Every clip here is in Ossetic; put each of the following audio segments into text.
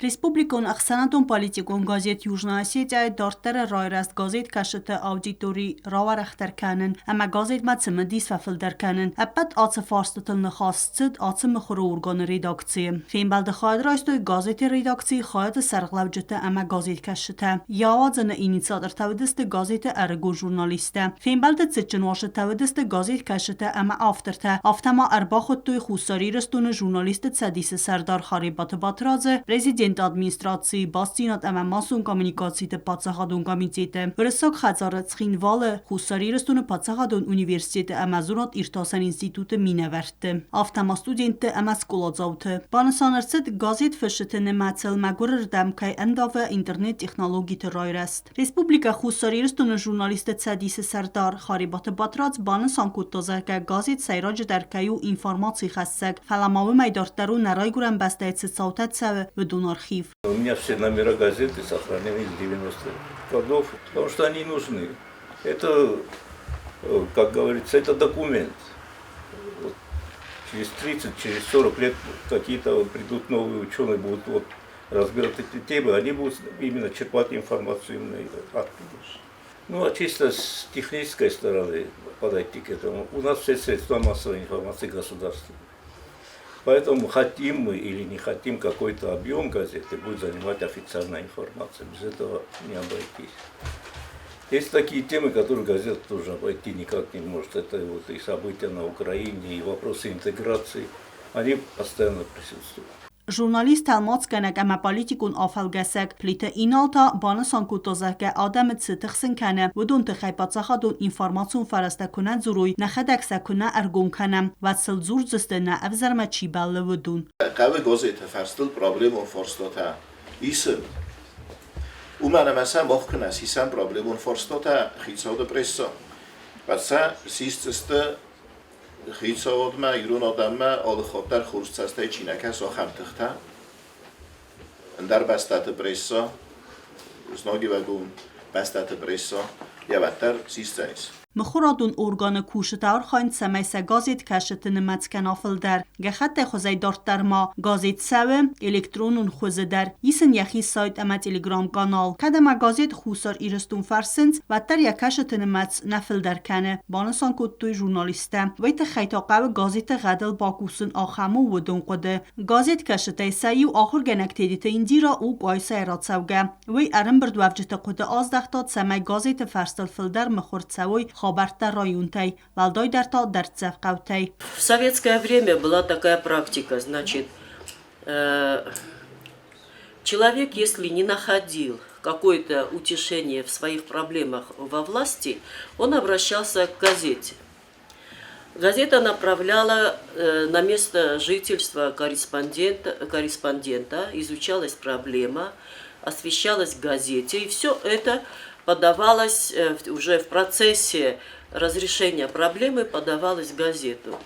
Республикон ӕхсӕнадон-политикон газет Южная Осетия-йы дарддӕры райрӕзт газеткӕсджыты аудитори рауӕрӕхдӕр кӕнын ӕмӕ газетмӕ цымыдис фӕфылдӕр кӕнын. Ӕппӕт ацы фарстытыл ныхас цыд ацы мыхуыры органы редакцийы. Фембӕлды хайад райстой газеты редакцийы хайады сӕргълӕуджытӕ ӕмӕ газеткӕсджытӕ. Йӕ ауадзыны инициатортӕ уыдысты газеты ӕрыгон журналисттӕ. Фембӕлды цытджын уазджытӕ уыдысты газеткӕсджытӕ ӕмӕ автортӕ, афтӕ ма ӕрбахуыдтой Хуссар Ирыстоны журналистты цӕдисы сӕрдар Харебаты Батрадзы, президенты администрацийы бастдзинад ӕмӕ массон коммуникациты паддзахадон комитеты, Уырыссаг хӕдзары Цхинвалы, Хуссар Ирыстоны паддзахадон университеты ӕмӕ зонад-иртасӕн институты минӕвӕртты, афтӕ ма студентты ӕмӕ скъоладзауты. Банысан ӕрцыд, газет фысджыты нымӕцыл мӕгуырырдӕм кӕй ӕндавы интернет-технологиты райрӕзт. Республикӕ Хуссар Ирыстоны журналистты цӕдисы сӕрдар Харебаты Батрадз банысан кодта, зӕгъгӕ, газет сӕйраджыдӕр кӕй у информацихӕссӕг, фӕлӕ ма уымӕй дарддӕр у нӕ райгуырӕн бӕстӕйы цы цаутӕ цӕуы, уыдон архив. У меня все номера газеты сохранены с 90-х годов, потому что они нужны. Это, как говорится, это документ. Вот через 30, через 40 лет какие-то придут новые ученые, будут вот разбирать эти темы, они будут именно черпать информацию именно оттуда. Ну, а чисто с технической стороны подойти к этому, у нас все средства массовой информации государственные. Поэтому хотим мы или не хотим, какой-то объем газеты будет занимать официальная информация. Без этого не обойтись. Есть такие темы, которые газета тоже обойти никак не может. Это вот и события на Украине, и вопросы интеграции. Они постоянно присутствуют. Журналист, тӕлмацгӕнӕг ӕмӕ политикон афӕлгӕсӕг Плиты Инал та банысан кодта, зӕгъгӕ, адӕмы цы тыхсын кӕны, уыдон тыххӕй паддзахадон информацион фӕрӕзтӕ куы нӕ дзурой, нӕхӕдӕг сӕ куы нӕ ӕргом кӕнӕм, уӕд сыл дзурдзысты, нӕ ӕвзӕрмӕ чи бӕллы, уыдон. Хъӕуы газеты фӕрстыл проблемон фарстатӕ исын. Уымӕн ӕмӕ сӕ мах куы нӕ сисӕм проблемон фарстатӕ хицауады пресса, уӕд сӕ сисдзысты хицауадмӕ, ирон адӕммӕ алы хатт дӕр хорз цӕстӕй чи нӕ кӕсы, ахӕм тыхтӕ. Ӕндӕр бӕстӕты пресса, знагиуӕгон бӕстӕты пресса йӕ уӕддӕр сисдзӕнис. Мыхуырадон органы кусджытӕ архайынц, цӕмӕй сӕ газеткӕсджыты нымӕц кӕна фылдӕр. Гӕххӕттӕй хуызӕй дарддӕр ма газет цӕуы электронон хуызы дӕр, ис ын йӕхи сайт ӕмӕ телеграм-канал. Кӕд ӕмӕ газет Хуссар Ирыстон фӕрсынц, уӕддӕр йӕ кӕсджыты нымӕц нӕ фылдӕр кӕны, банысан кодтой журналисттӕ. Уый тыххӕй та хъӕуы газеты гъӕдыл бакусын ахӕм у уыдон хъуыды. Газеткӕсджытӕй сӕ иу ахуыргӕнӕг Тедеты Индира у Къуайсайӕ рацӕугӕ. Уый ӕрӕмбырдуӕвджыты хъуыды аздӕхта, цӕмӕй газеты фӕрстыл фылдӕр мыхуыр цӕуой хабӕрттӕ районтӕй, уӕлдайдӕр та дӕрддзӕф хъӕутӕй. В советское время была такая практика, значит, человек, если не находил какое-то утешение в своих проблемах во власти, он обращался к газете. Газета направляла на место жительства корреспондента, изучалась проблема, освещалась в газете, и все это подавалось уже в процессе разрешения проблемы, подавалось в газету.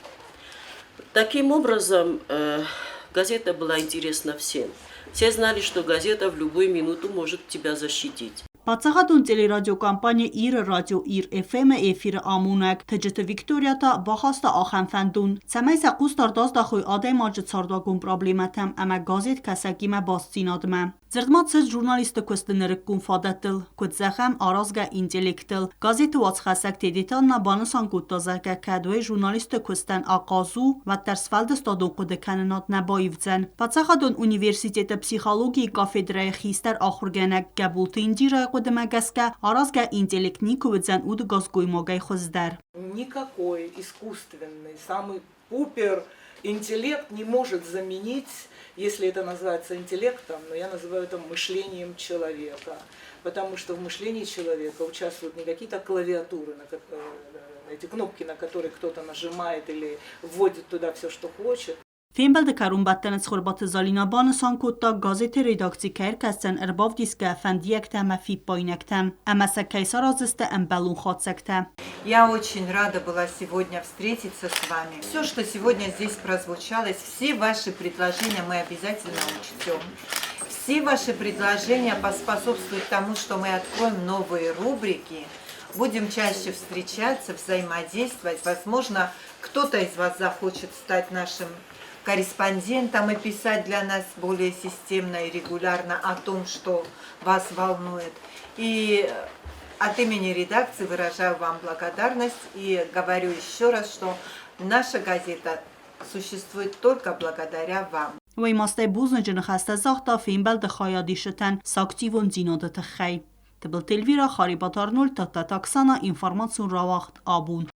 Таким образом, газета была интересна всем. Все знали, что газета в любую минуту может тебя защитить. Паддзахадон телерадиокомпани Иры радио Ир FM-ы эфиры амонӕг Тыджыты Виктория та бахаста ахӕм фӕндон, цӕмӕй сӕ хъусдард аздахой адӕймаджы цардуагон проблемӕтӕм ӕмӕ газеткӕсӕгимӕ бастдзинадмӕ. Дзырд ма цыд журналисты куысты нырыккон фадӕттыл, куыд зӕгъӕм, аразгӕ интеллектыл. Газеты уацхӕссӕг Тедеты Анна банысан кодта, зӕгъгӕ, кӕд уый журналисты куыстӕн ахъаз у, уӕддӕр сфӕлдыстадон хъуыдыкӕнынад нӕ баивдзӕн. Паддзахадон университеты психологийы кафедрӕйы хистӕр ахуыргӕнӕг Гӕбулты Индирӕйы хъуыдымӕ гӕсгӕ, аразгӕ интеллект никуы уыдзӕн удыгас гоймагӕй хуыздӕр. Никакой искусственный, самый пупер интеллект не может заменить, если это называется интеллектом, но я называю это мышлением человека. Потому что в мышлении человека участвуют не какие-то клавиатуры, эти кнопки, на которые кто-то нажимает или вводит туда все, что хочет. Фембӕлды кӕронбӕттӕны Цхуырбаты Залинӕ банысан кодта, газеты редакци кӕй ӕркӕсдзӕн ӕрбавдисгӕ фӕндиӕгтӕ ӕмӕ фиппаинӕгтӕм ӕмӕ сӕ кӕй сараздзысты ӕмбӕлон хатдзӕгтӕ. Я очень рада была сегодня встретиться с вами. Все, что сегодня здесь прозвучало, все ваши предложения мы обязательно учтем. Все ваши предложения поспособствуют тому, что мы откроем новые рубрики, будем чаще встречаться, взаимодействовать. Возможно, кто-то из вас захочет стать нашим корреспондентам и писать для нас более системно и регулярно о том, что вас волнует. И от имени редакции выражаю вам благодарность и говорю еще раз, что наша газета существует только благодаря вам. Уый мастӕй бузныджы ныхӕстӕ загъта фембӕлды хайадисджытӕн сӕ активондзинады тыххӕй. Тыбылты Эльвира, Харебаты Арнольд, Тадтаты Оксана, информацион рауагъд Абон.